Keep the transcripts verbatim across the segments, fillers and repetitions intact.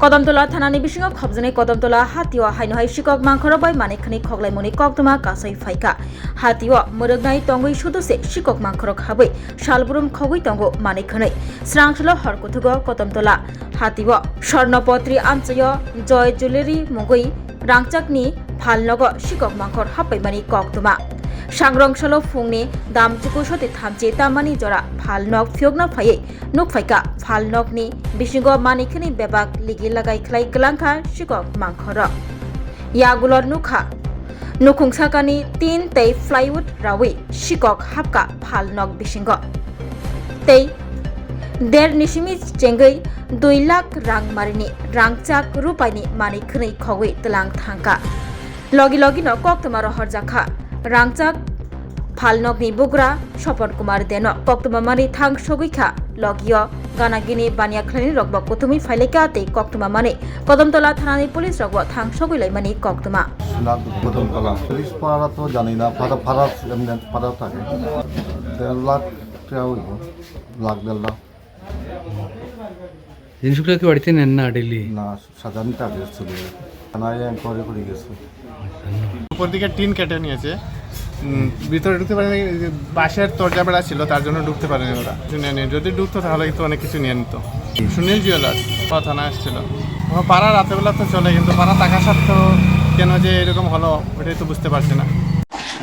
Kodamtola thanani bisingo khopjaknai Kodamtola hatio haino hai sikok mangkhorok bai manwi khwnwi khoklaimungni koktwma kasui phaikha. Hatio mwrwknai tongwi sudu se sikok mangkhorok habwi salbrum khogwi tongo manwi khwnwi. Srangsalo hor kuthugo Kodamtola hatio Swarnopotri amchaio Joy Jewellery mungwi rangchakni phalnogo sikok mangkhor happaimani koktwma. Sangrong salo phungni damchuku soti thamchi tamani jora phalnok phiyokna phaiwi nukphaikha. Phalnokni bisingo manwi khwnwi bebak ligi lagai khlai kwlangkha sikok mangkhorok. Yagulo nukha nukhung sakani tin tei plywood rawi sikok hapkha phalnok bisingo. Tei der nisimi chengwi dui lakh rang marini rangchak rupaini manwi khwnwi khogwi tlang thangkha. Logi logino koktwma rohorjakha. Rangchak phalnokni bugra Sopon Kumar Deno koktwma manwi thang sogwi kha. Logio gana gini baniya khlaini rokbo kuthumwi phailaikha tei koktwma manwi Kodamtola thanani police rokbo thang sogwi laimani koktwma. Suna Kodamtola. Police para to jani na, para, para, emne para thake. Deড় lakh টাকা হইব, লাখ দেড় লাখ। জিনিসগুলো কি বাড়িতে নেন না ডেইলি? না, সাজানি টাকা ছিল। থানায় এনকোয়ারি করে গেছে। উপর দিকে টিন কেটে নিয়েছে। উম, ভিতরে ঢুকতে পারেনি, এই যে বাঁশের তরজা বেড়া ছিল, তার জন্য ঢুকতে পারেনি ওরা। কিছু নেয়নি। যদি ঢুকতো, তাহলে কিন্তু অনেক কিছু নিয়ে নিত। সুনীল জুয়েলার্স, ও থানায় এসেছিল। ও পাড়া রাতেবেলা তো চলে, কিন্তু পাড়া থাকা সত্ত্বেও কেন যে এরকম হলো, ওটাই তো বুঝতে পারছি না।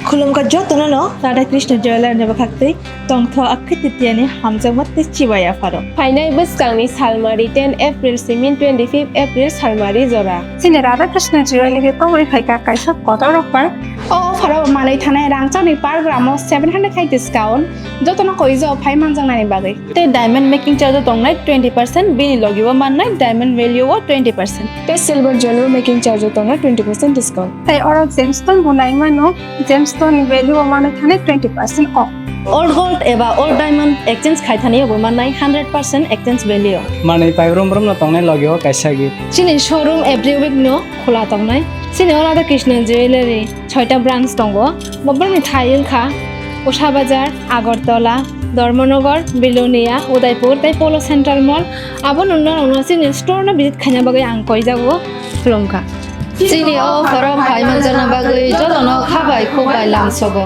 Khulumkha jotono no Radha Krishna Jewellery ni bwkhaktwi tongthok Akhi Titiani hamjakma tei chibai yapharo. Phainai bwskangni salmari ten April simi twenty fifth April salmari jora. Chini Radha Krishna Jewellery kobwi phaikha kaisa kotor offer. O offer o manwi thanai rangchakni per gram o seven hundred khai discount, jotono koijo phai manjaknani bagwi. Tei diamond making charge o tongnai twenty percent, bini logi o mannai diamond value o twenty percent. Tei silver jewelry making charge o tongnai twenty percent discount. Tei oro gemstone bo nai mano, gemstone ni value o mano thani twenty percent off. Old gold eba old diamond exchange khai thani bo mannai hundred percent exchange value o. Manwi pai brum brum no tongnai logi o kaisa gift. Chini showroom every week no khula tongnai. Chini o Radha Krishna Jewellery soita branch tongo. Bo brum ni thai wngkha Usha Bazar, Agartala, Dharmanagar, Belonia, Udaipur tei Polo Central Mall. Abo nungno rokno chini store no visit khaina bagwi ang koijago, khulumkha. Chini o borok hai manjana bagwi jotono kha bai khuk bai lamsogo.